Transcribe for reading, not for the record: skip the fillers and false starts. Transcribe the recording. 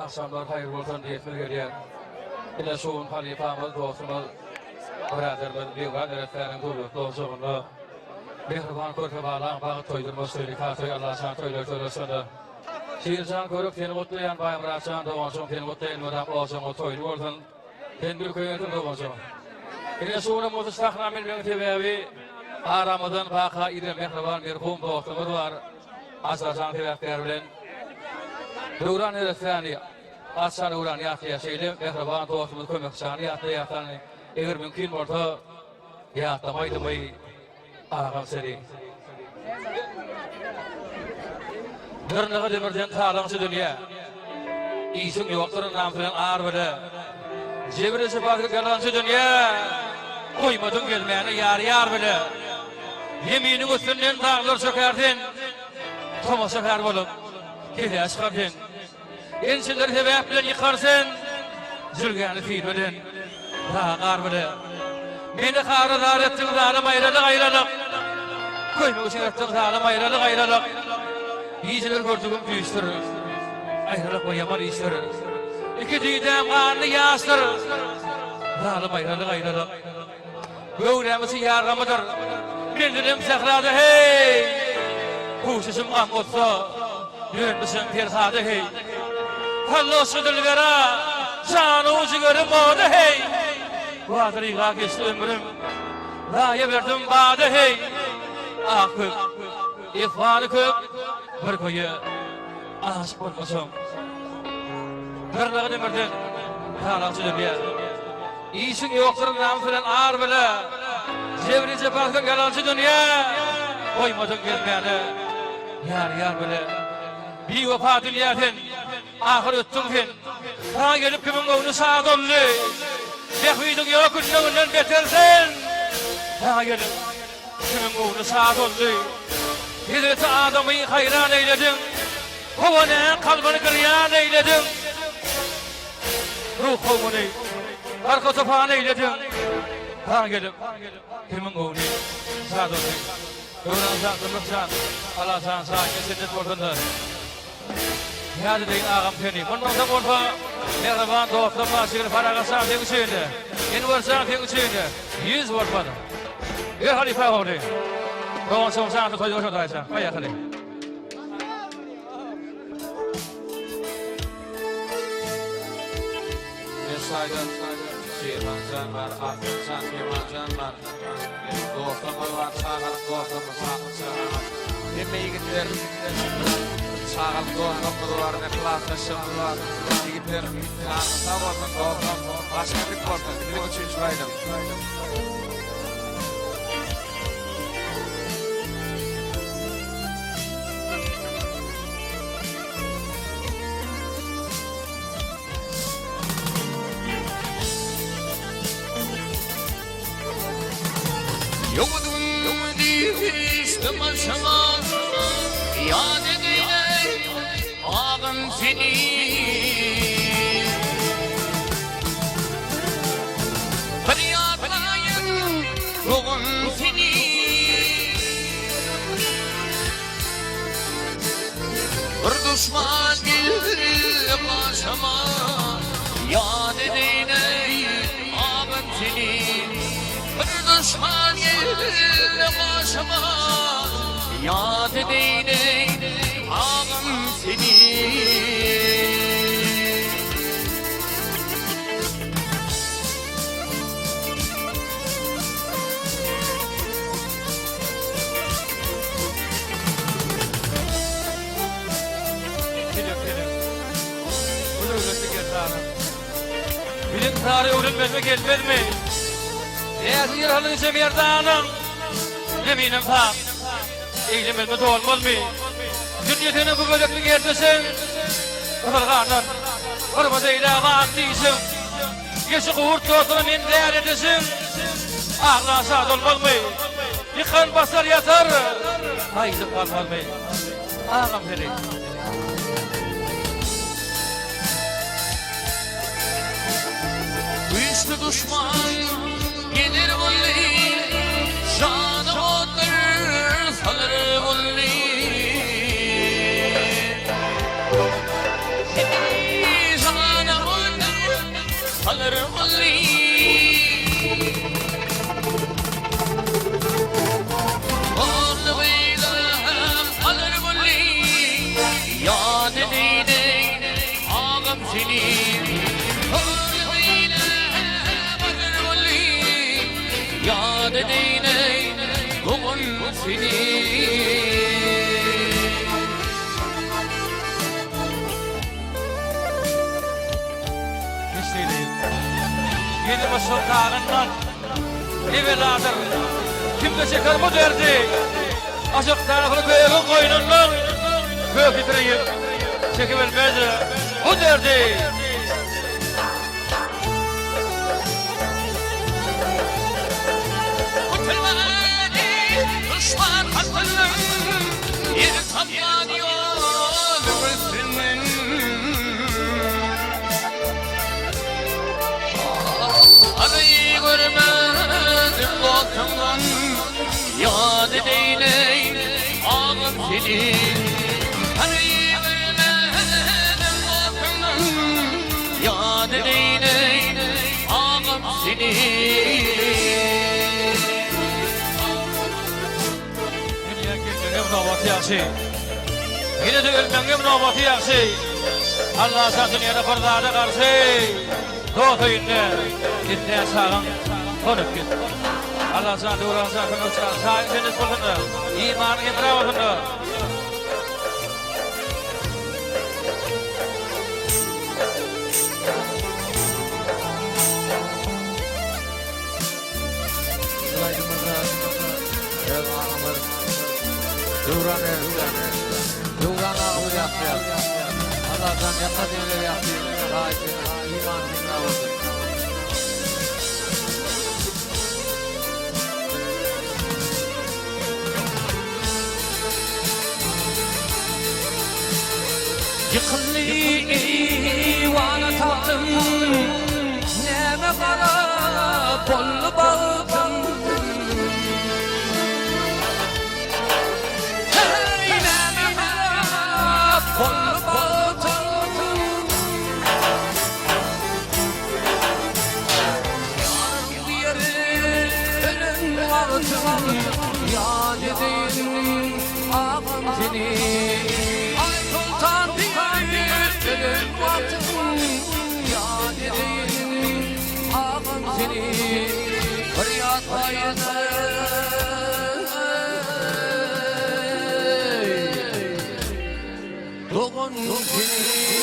Agşamlar haýyr bolsun diýesimiz gelýär. Ine şu gün halypamyz, dostumyz, byraderimiz Begmyrat neressäniň döwletli ojagynda mähriban körpe balaň bagt toý, durmuş toý, nika toý, Allajan toýlary toýlaşanda. Şirjan körük seni gutlaýan, Baýmyratjan doganjygym seni gutlaýan, mydam ojagyňyz toýly bolsun. Sen bir köýensiň doganjygym. Ine şu günem bolsa sahna münmegiň sebäbi aramyzdan baka ýiten mähriban merhum dostumyz bar. Ajrajan sebäpkär bilen Döwran neressäni Arça Döwran ýatlaýar. Şeýle mähriban dostumyz Kömekjany ýatlaýar. Eger mümkin bolsa ýatlama aýdymy Agam seni. Dyrnagy demirden talaňçy dünýä. Işiň ýokdur namys bilen ar bile. Jebri jepasyz ýalançy dünýä. Goýmadyň gezmäne ýar ýar bile. Ýeminiň üstünden daglar çöker sen. Tomaşakär bolup kesä çykar sen. Ençeler sebäp bilen ýykar sen, Jülgäni sil bilen, dagy gar bile. Meni hary-zar etdiň zalym aýralyk aýralyk, Köýmek üçin etdiň zalym aýralyk aýralyk. Gijeler gördügim düýşdür, Aýralyk we ýaman işdir. Iki didäm ganly ýaşdyr, Zalym aýralyk aýralyk. Göwräm içi ýargamydyr, Menzilim sährada heý! Huşuşym gam gotsa, Dönmüşem Perhada heý! Halloşy dilbera, Janu jigerim oda heý! Badryga geçdi ömrüm, Zaýa berdim bada heý! Ah köp, efgany köp, Bir köýe aşyk bolmasaň. Dyrnagy demirden talaňçy dönýär. Işiň ýokdur namys bilen ar bile. Jebri jepasy ýalançy dünýä. Goýmadyň gezmäne ýar ýar bile. Biwepa dünýä sen, ahyr ötdüň sen. Saňa gelip kimiň göwni şad oldy. Bähbidiň ýok günde-günden beter sen. Saňa gelip kimiň göwni şad oldy. Hezreti Adamy haýran eýlediň. Howa nä kalbyny girýan eýlediň. Ruh kowmuny garka tupan eýlediň. Saňa gelip kimiň göwni şad boldy. Döwran jan, Dymyk jan, Alajan jaýyňa jennet bolsun-da. Ýat edeýin agam seni. Mundan soň bolsa mähriban dostum Başigil Faragat jan seň üçin, Enwer jan seň üçin 100 bolsun. Ber halypa ogly. Dogançygym şanly toýda goşa daýyjan. Baýakyly. Mesaýdan Şirhan jan bar, Arslan jan, Kemal jan bar. Dostlarymyz bar, çagalyk dostlarymyz, Sakyt jan. Hemme ýigitler, çagalyk dostlarymyz bar, ne klasdaşlarymyz bar. Ýigitler, janyňyz sag bolsun, dostlar, başyňyz dik bolsun. Siziň üçin şu aýdym. Ýowuz gün düşdi başyma, Ýat edeýin agam seni. Bir ýatlaýyn dogan seni. Bir duşman geldi başyma, Ýat edeýin agam seni. Bir duşman geldi başyma, Ýat edeýin agam seni. Telek telek. Bu döwletli gerdanym. Bilim sary öwrenmezmi gelmezmi? Näçe ýer alyn içe merdanyň. Zeminem sag. Eýlemezmi dolmazmy? Dünýe seniň bu gezekli gerdişiň. Gyzyl gandan. Hormat eýle bak diýşiň. Geçi gurt dostuna men däl edişiň. Aglan şat bolmazmy? Ýykan basar ýatar. Gaýdyp galmazmy? Agam seni. Güýçli duşman geler boldy, Jany otlar salar boldy. seni. Ýedi başyň dagyndan ne beladyr, Kimde çeker bu derdi? Aşyk tarapyny gögüň goýnundan Gök ýitireyip, çekibilmez bu derdi. Gutulmady duşman halkyndan, Ýer tapman ýoluň üstünden. Aly görmedim dostumdan, Ýat edeýleý agam seni. Aly görmedim dostumdan, Ýat edeýleý agam seni. Dünýä gelmegiňem nobaty ýagşy. Ýene-de ölmegiňem nobaty ýagşy. Allajan dünýäde bir zada garşy. Dost öýünde gitýän çagaň gonup git. Allajan Döwranjan kömekjan jaýyň jennet bolsun-da, imanyň hemra bolsun-da. Şul aýdymyzda öz agamyz Döwran Erkjan. Döwran agamyz ýatlaýar. Allajan ýatlan ýerleri ýagty, jaýy jennet, imany hemra bolsun. Ýykyldy eýwana tagtym, Näme garap boldy bagtym. Heý, näme garap boldy bagtym. Ýarym diýeri ölen wagtym, Ýat edeýin agam seni. Aýsoltan diýeri ölen wagtym, Ýat edeýin agam seni. Bir ýatlaýyn doganym seni.